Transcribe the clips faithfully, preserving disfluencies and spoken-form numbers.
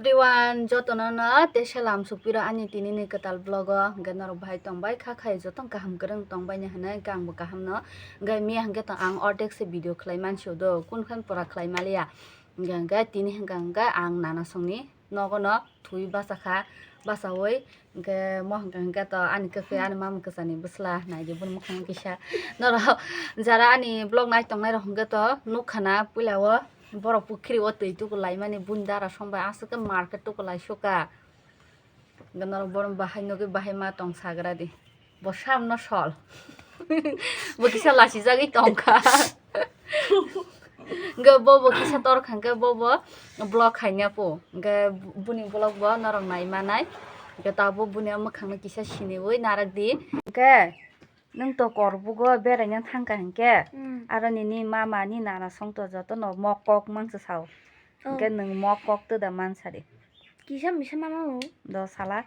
Everyone, jotono no tei salam sukpiro ani tini ni kwtal vlog o. Hwnkhe norok bahai tongbai kha khai, joto kaham kwrwng tongbai ni hwnwi hwnkhe ang bo kaham no. Hwnkhe miya hwnkhe to ang ordek se video khlai mansiu do, kun khan pora khlai maliya. Hwnkhe, hwnkhe tini hwnkhe, hwnkhe ang nana songni nogo no thwi basa kha, basaui hwnkhe mo hwnkhe, hwnkhe to ani kwkhwi ani mama kwchani bwsla naidi boni mukhang kisa. Norok jara ani vlog nai tongnai rok hwnkhe to nukha na puila o borok pukhiri o twi tuku laimani buni dara song bai aswk khe market tuku lai suka. Hwnkhe norok bono bahai nugui bahai ma tong sagra di. Bo samno sol. Bo kisa lachijagwi tongkha. Hwnkhe bo bo kisa tor kha hwnkhe bo bo vlog khaina po. Hwnkhe buni vlog bo norok nai manai. Hwnkhe tabuk buni mwkhangno kisa siniui narak di. Hwnkhe nwng to Korbugo beraina thangkha hwnkhe, hmm, aro nini mama ni nana song to jotono mok kok mangsa sao. Oh. Hwnkhe nwng mok kok twda mansa di. Kisa misa mama o. Do sala.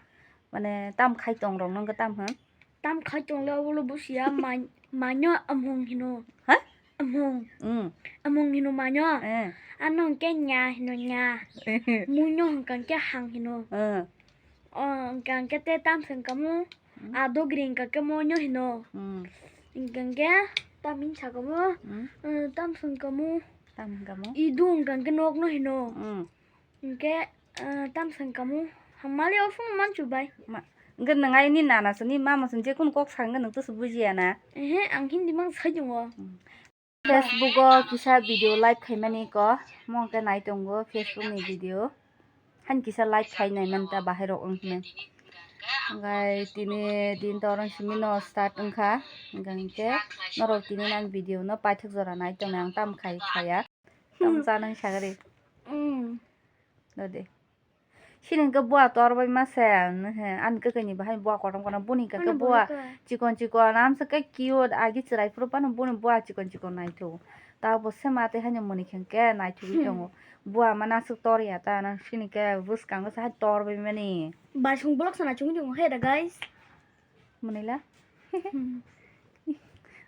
Mane tam khai tong rok nang tam hwn. Tam khai tong le obo le busia ma-, manyo amhung hino. Ha? Amhung. Mm. Amhung hino manyo. Eh. Ano hwnkhe nya hino nya. Munyo hwnkha hwnkhe hang hino. Eh. O hwnkha hwnkhe te tam se hwnkha mo. Mm. Adogri hwnkha hwnkhe monyo hino. Mm. Hwnkha hwnkhe tam hin saka mo. Mm. Eh, tam se hwnkha mo. Tam hwnkha mo. Idu hwnkha hwnkhe nokno hino. Mm. Hwnkhe, ah, tam sangkamu. Hamali o phone manchu bai. Ma, hwnkhe nwng aini nana sini mama sini je kunu kok sa hwnkhe nwng to se bujiya na. Ehe, ang hindi mang sai tongo. Hmm. Facebook o kisa video live khaimani ko, mo hwnkhe nai tongo Facebook ni video. Han kisa live khai nai man ta bahai rok wng hwnwi. Hwnkhe tini din to orong simi no start wngkha. Hwnkhe norok tini nang video no paithak jora nai tongnai ang tam khai khaya. Tamo chanang sagari. Mm. Dode. Sini hwnkhe bua tor bai masa, ani kwkhwini bahai bua kotom kotom, buni hwnkhe bua chikon chikon, amsa khe cute, agi chwrai phuru phano buni bua chikon chikon naithok. Tabuk se ma tei haino muni hwnkhe naithogwi tongo. Bua ma naswk tor ya ta, nang sini khe bwskango se hai tor bai mani. Basing bolok sana chungwi tongo he da, guys. Mwnwila? Hmm.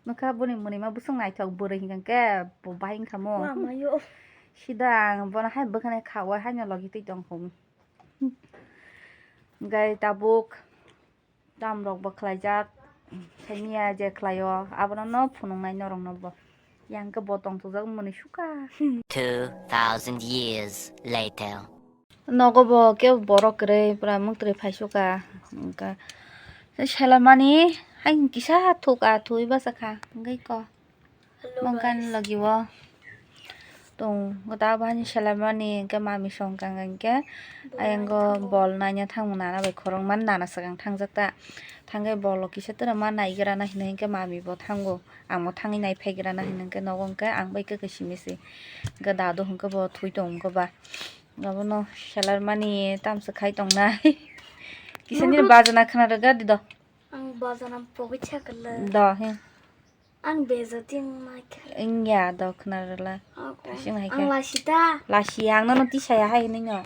Nokha boni mwnwima bwswk naithok bwrwi hinkha khe bo bahai wngkha mo. Wa mayo. Sida ang bono hai bwkhwnai kha o haino logi twi tongkha. Gai tabuk tam rok bo khlaijak. Khaimiya je khlaio abono no phunuknai norok no bo. Yang khe bo tongthokjak mwnwi sukha. Two thousand years later. Nogo bo kebo borok kwrwi pura mwktwi phaisu ka, wngkha selamani hai kisa thuk a thwi basa kha wngwi ko. Hello, mongkani guys. Logi o tong ta bani selamani hwnkhe mami song kang hwnkhe ayang o bol naina thangmung nana bai khorokma nana swkang thangjak ta thangkhe bol o kisa tora ma naigra na hinwi hwnkhe mami bo thango ang bo thangwi nai phaigra na hinwi hwnkhe nogo hwnkhe ang bai khe simi se hwnkhe dadu hwnkhe bo thwi tong wngkha ba. Abono selar mani tamsa khai tongnai. Kisani bajana khna rwgadi do. Ang bajana pogwi chakla. Do he. Ang bejati wngmai kha. Wngya do khna rwla. Ang, ang lasita. Lasi ang nono tisaya hai hinwi no.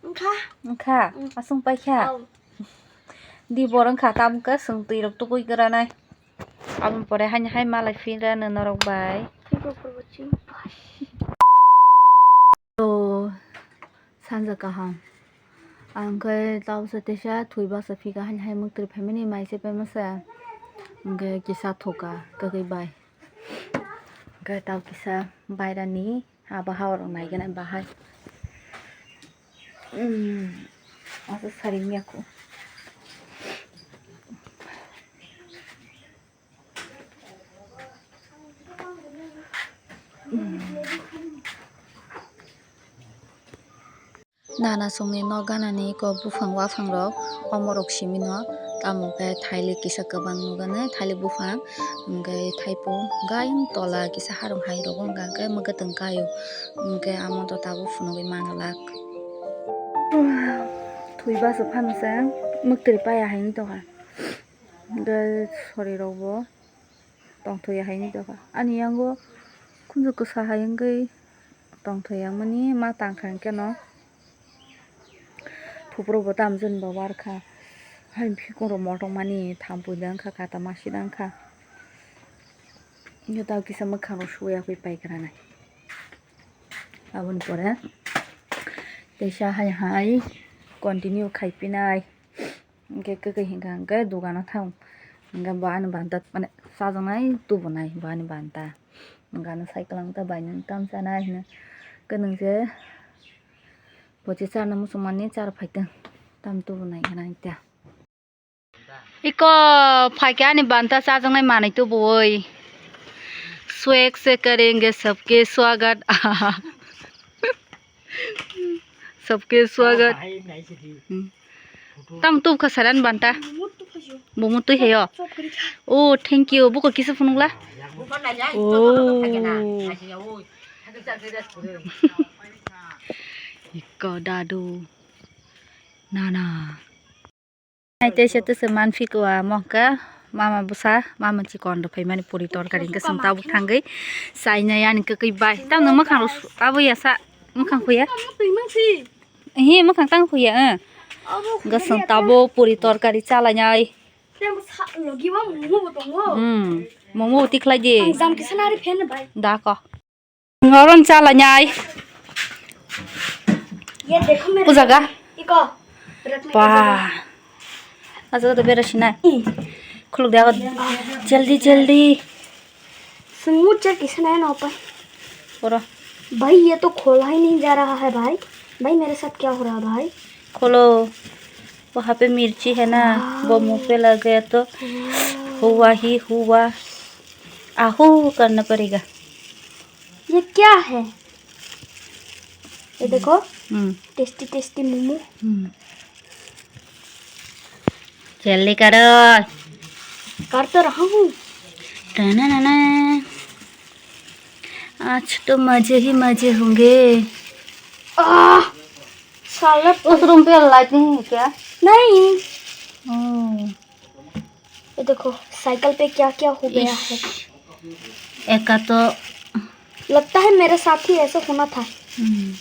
Wngkha? Wngkha? Mm. Aswng paikha? Au. Di borok wngkha, tabuk khe chwng twi rok tubui gra nai. Aboni pore haino hai malai phira no norok bai. O, sanja kaham. Ang khe tabuksa teisa thwi baksa phika haino hai mwktwi phaimani mai se paimasa. Hwnkhe kisa thoka kwkwi bai. Hwnkhe tabuk kisa bairani. Abo ha rok nai gana bahai. Umm, asa sari miya ko. Umm. Nana songni nok ganani kok buphang waphang rok omorok simi no tamo khe thailik kisa kwbang nukgani thailik buphang hwnkhe thaipo gain tola kisa harung hai rogo hwnkha khe mwkhwtwng kaio hwnkhe amo to tabuk phunugwi manglak. Thwi bachwk phano se mwktwi paya hai wng tongkha hwnkhe sori rok bo. Tongthokya hai wngwi tongkha. Ani yango khunju kwsa hai wngwi tongthokya mani ma tangkha hwnkhe no. Thupro bo tamjani bo warkha. Hai phikoro motok mani thampui da wngkha, kata masi da wngkha. Hingke tao kisa mwkhang rok suya kwi paikra nai. Aboni pore teisa hai hai continue khai pinai. Hingke kwkwi hingka hingke dogano thang. Hingke bo ani banta mane chajaknai tubunai bo ani banta. Hingke ano cycle ang ta bai nang tam chanai hino. Kwnang je bo je charna muchung mani char phaitong tam tubunai hwnai ta. Iko phaikhe ani banta chajaknai manwi tubuwi. Swek se karenge sabke swagat. Sabke swagat. Hmm. Tam tubkha saran banta. Bumu twi heyo. Oh, thank you. Buko kisa phunukla. Oh. Iko dadu. Nana. Ai, teisa teisa manphi kua mokha, mama bwsa, mama chikon rw phaimani puri torkari hwnkhe chwng tabuk thangwi chainai ani kwkwi bai. Tamno mwkhang rw su-, abo ya sa, mwkhang khuya. Hi, mwkhang tang khuya, eh. Hwnkhe chwng tabuk puri torkari chalainai. Hmm, momo bo tikhlai di. Da ko. Ngoron chala nyai. ये देखो मेरे O jaga. Iko. रखने के Ba. Ajaga to bera sinai. लिए। Khuluk de ago. Jaldi jaldi. Smooth check किसने है ना ऊपर? Poro. भाई, ये तो खोला ही नहीं जा रहा है भाई। भाई, मेरे साथ क्या हो रहा है भाई? Kholo. Waha pe mirchi hai na. Wow. Wo muh pe lag gaya to. Wow. Hua hi hua. Ahu karna padega. ये क्या है? ये देखो। हम्म। Tasty tasty momo. हम्म। जल्दी करो। कर तो रहा हूँ। टनननन। आज तो मजे ही मजे होंगे। आह, साला। उस रूम पे लाइट नहीं है क्या? नहीं। हम्म। ये देखो, साइकिल पे क्या क्या हो गया है। इश, एका तो लगता है मेरे साथ ही ऐसा होना था। हम्म,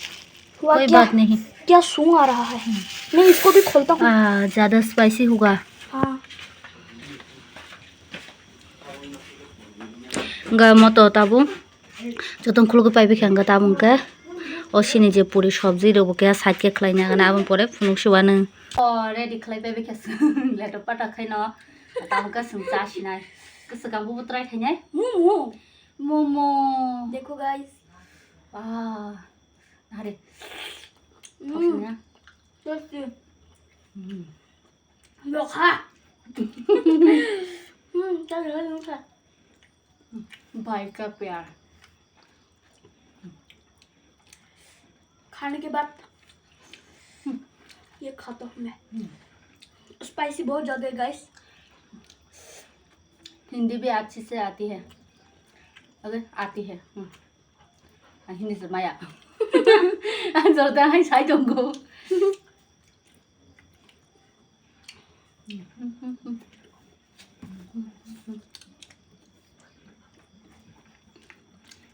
हुआ कोई क्या? बात नहीं। क्या सूंघ आ रहा है? हम्म। मैं इसको भी खोलता हूँ। आ, ज्यादा स्पाइसी होगा। हाँ। Ga moto tabuk. Jotono khulugwi paibaikha hwnkhe tabuk hwnkhe o sini je puri sobji rok bo khe side khe khlaina hwnwi aboni pore phunuk se uanw. O ready khlai paibaikha chwng leto pata khaino tabuk khe chwng cha sinai. Kwswkang bubo try khainai. Momo. Momo. Dekho guys. Ah. Nare. Mm. Tasty. Mm. Lokha. Hmm, ta lokha, lokha. भाई का प्यार। खाने के बाद ये खाता हूँ मैं। स्पाइसी बहुत ज़्यादा है गाइस। हिंदी भी अच्छे से आती है। अगर आती है। हम्म। Ang hindi sa maya. Ang sarta ang sai tonggo.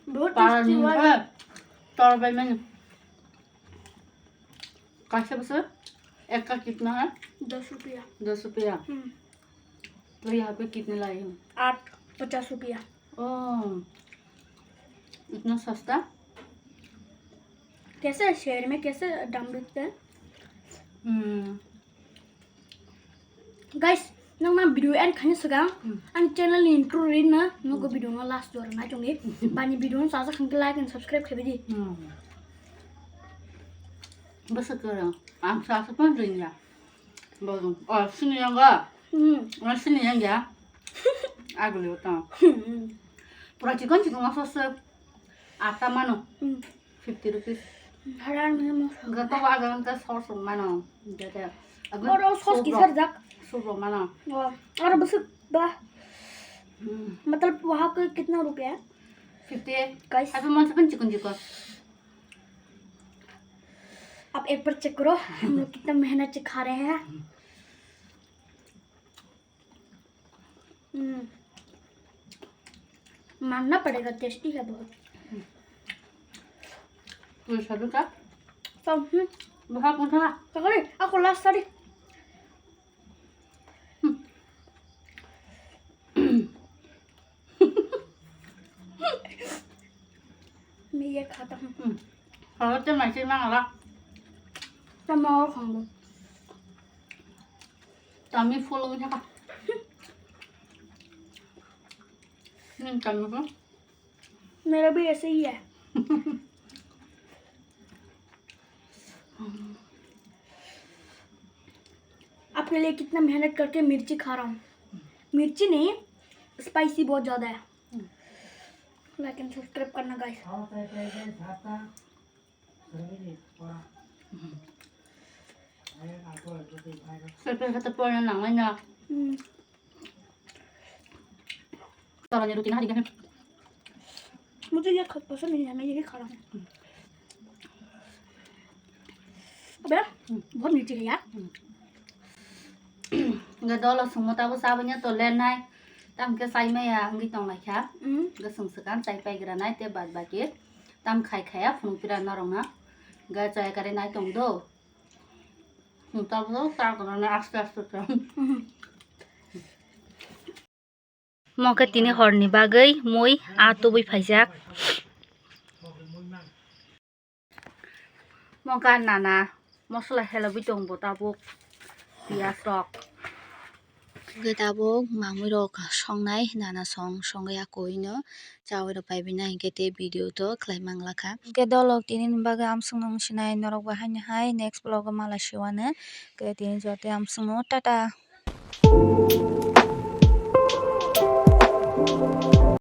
बहुत टेस्टी हुआ है। Tor bai mani. कैसे बस? एक का कितना है? दस रुपया। दस रुपया। हम्म। तो यहाँ पे कितने लाए हो? आठ पचास रुपया। ओह, इतना सस्ता? कैसे है शहर में, कैसे दाम बिकते हैं? हम्म। Guys, nang na video end khaini swkang, hmm, ang channel ni intro ri na, nugo video no last jora nai tongdi. Bani video no chajak khankhe like and subscribe khlaibai di. Hmm. Bwswk kwrwng, ang sa sa pon ring ya. Bojong. Oh, sini yang ga? Hmm. Oh, sini yang ya? Aguli utang. Hmm. Pura chikon chikon asa se. Ata mano. Hmm. Fifty rupees. Haran mano. Gato wa gato sauce mano. Jate. Oro sauce kisar jak? Soup mano. Oh, aro bwswk ba. Hmm. मतलब वहाँ पे कितना रुपया है? Fifty. Guys. अभी मन से पण chikon chikon. आप एक बार चेक करो, हम लोग कितना मेहनत से खा रहे हैं। हम्म। मानना पड़ेगा, टेस्टी है बहुत। तो सभी का? तो, हम्म। बहुत मीठा। तो करे, आपको लास्ट सारी। मैं ये खाता हूँ। Hmm. Horo te mai se mang la. Tamo khong. Tami full wngkha. Hmm, tami full. मेरा भी ऐसे ही है। आपके लिए कितना मेहनत करके मिर्ची खा रहा हूँ। मिर्ची नहीं, स्पाइसी बहुत ज़्यादा है। लाइक एंड सब्सक्राइब करना guys. Sweet khe ta porna nangnai na. Hmm. Torani ruti na hari gani. मुझे ये खत पसंद नहीं है, मैं यही खा रहा हूँ। अबे, बहुत मीठी है यार। Hwnkhe dolo songmo tabo chabwi no tole nai. Tamkhe chai maya wngwi tong lai kha. Hmm. Hwnkhe chwng swkang chai pai gra nai tei bad baki tam khai khaya phunuk pira norok no. Hwnkhe chaya kare nai tong do. Hwnkhe tabuk cha gra nai aste aste khe. Hmm. Mokhe tini horni bagwi mui a tubui phaijak. Mokhe nana mosola helogwi tongbo tabuk piyaj rok. Hwnkhe tabuk mangwi rok songnai nana song songwi akoino chawi rok paibi nai hwnkhe tei video to khlai manglakha. Hwnkhe dolok tini ni bagwi amswkno wngsinai norok bo haino hai next vlog o mala siwano. Hwnkhe tini joto amswkno tata.